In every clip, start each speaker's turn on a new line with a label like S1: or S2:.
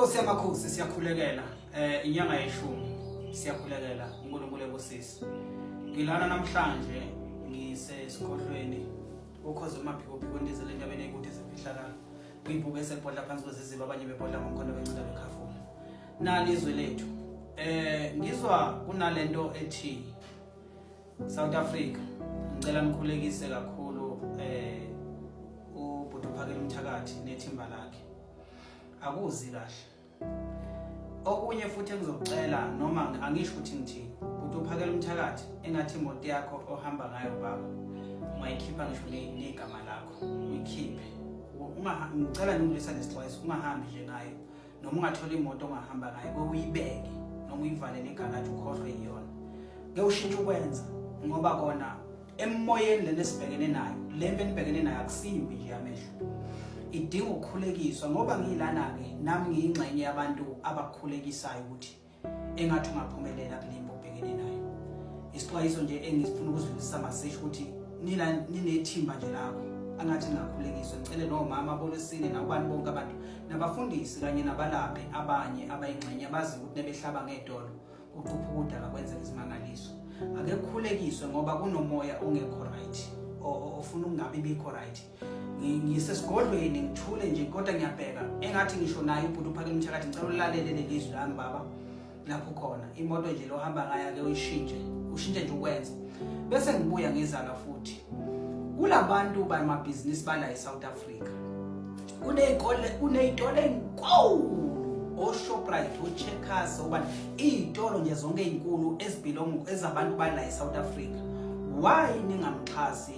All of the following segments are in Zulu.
S1: Nkosi yamakhosi siyakhulekela inyanga yeshumi siyakhulekela uNkulunkulu ebusise. Ngilana namhlanje ngisesigodlweni ukhoze umaphiko phiko ndizele entabeni ekude zemfihlakalo. Kuyibhuku esebhodla phansi kweziziba abanye bebhodla ngomkhondo bencela bekhafula. Nali izwe lethu. Ngizwa kunalento ethi South Africa ngicela nikhulekise kakhulu ubhuti uphakela umthakathi nethimba lakhe. Akuzi kahle. Okunye futhi engizokucela noma angisho ukuthi ngithini, ubhuti uphakela umthakathi engathi imoto yakho ohamba ngayo baba ungayikhipha ngisho negama lakho uyikhiphe. Ngicela ningilisa lesixwayiso ungahambi nje ngayo noma ungathola imoto ongahamba ngayo ke uyibeke noma uyivalele egaraji ukhohlwe yiyona. Ke ushintshe ukwenza ngoba kona emoyeni lena esibhekene nayo le mpi enibhekene nayo akusimbi nje amehlo idinga ukukhulekiswa ngoba ngiyilana-ke nami ngiyingxenye yabantu abakukhulekisayo ukuthi engathi ungaphumelela kule mpi obhekene nayo. Isixwayiso nje engisifuna ukuzidlulisa masisho ukuthi ninethimba nje lakho angathi ningakhulekiswa. Ngicele nomama bolwesine nakubani bonke abantu nabafundisi kanye nabalaphi abanye abayingxenye abazi ukuthi nebehlaba ngedolo kuquphuka udaka kwenzeka izimangaliso. Ake kukhulekiswe ngoba kunomoya ongekho right ofuna ukungabi bikho right. Ngisesigodlweni ngithule nje kodwa ngiyabheka engathi ngisho naye ubhuti uphakela umthakathi ngicela ulalele leli zwi lami baba lapho khona imoto nje lo hamba ngayo ake uyishintshe ushintshe nje ukwenza bese ngibuya ngizala futhi kulabantu bamabhizinisi bala eSouth Africa kuney'kole kuney'tolo ey'nkulu oShoprite oCheckers obani iy'tolo nje zonke ey'nkulu ezibhilongu ezabantu bala eSouth Africa. Why ningamxhasi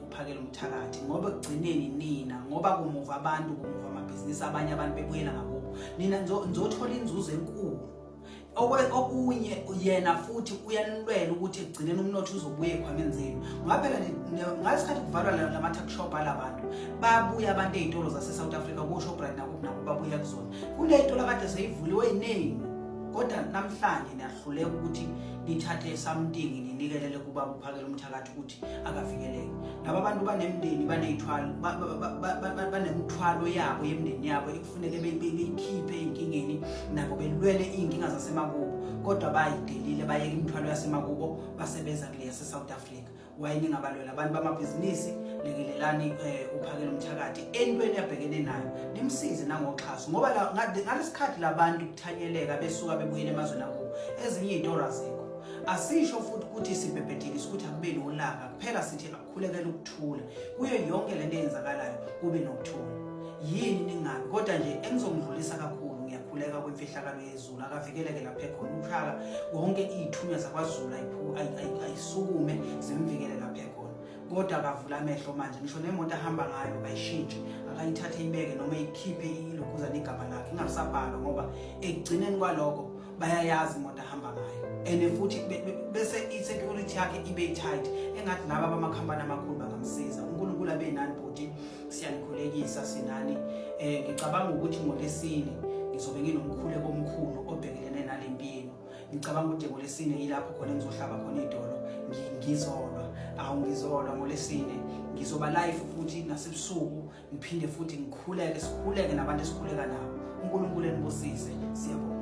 S1: uphakela umthakathi? Ngoba ekugcineni nina ngoba kumuva abantu kumuva amabhizinisi abanye abantu bebuyela ngakubo nina nizothola inzuzo enkulu. Okunye yena futhi uyanilwela ukuthi ekugcineni umnotho uzobuya ekhwameni zenu. Ngoba phela ngalesikhathi kuvalwa lama-tuck shop alabantu babuya abantu ey'tolo zase-South Africa ko-Shoprite nakuphi nakuphi babuya kuzona. Kuney'tolo akade seyivuliwe ey'ningi kodwa namhlanje niyahluleka ukuthi nithathe something ninikelele kubaba uphakela umthakathi ukuthi akavikeleke. Laba bantu banemindeni baney'thwalo banemithwalo yabo yemindeni yabo ekufuneke beyikhiphe ey'nkingeni nabo belwele iy'nkinga zasemakubo kodwa bayidelile bayeka imithwalo yasemakubo basebenza kule yase-South Africa. Why ningabalwela abantu bamabhizinisi? Lekelelani uphakela umthakathi entweni abhekene nayo nimsize nangoxhaso ngoba ngalesikhathi labantu kuthanyeleka besuka bebuyele emazweni akubo ezinye iy'tolo azikho. Asisho futhi ukuthi sibhebhethekisa ukuthi akube nolaka kuphela sithi akukhulekela ukuthula kuyo yonke lento eyenzakalayo kube nokuthula. Yini ningabi kodwa nje engizomdlulisa kakhulu ngiyakhuleka kwimfihlakalo yezulu akavikeleke lapha ekhona ushaka wonke iy'thunywa zakwaZulu ayisukume zimvikele lapha ekhona kodwa akavula amehlo manje ngisho nemoto ahamba ngayo ayishintshe akayithathe ibeke noma ikhiphe ilokhuzana igama lakhe ingabisabhalwa ngoba ekugcineni kwaloko bayayazi imoto ahamba ngayo and futhi bese i-security yakhe ibe tight engathi laba abamakhampani amakhulu bangamsiza. uNkulunkulu abe nani bhuti, siyanikhulekisa sinani. Ngicabanga ukuthi ngolesine ngizobe nginomkhuleko omkhulu obhekelene nale mpi yenu. Ngicabanga ukuthi ngolesine yilapho khona engizohlaba khona idolo ngizolwa awungizolwa ngolesine ngizoba live futhi nasebusuku ngiphinde futhi ngikhuleke sikhuleke nabantu esikhuleka nabo. uNkulunkulu enibusise, siyabonga.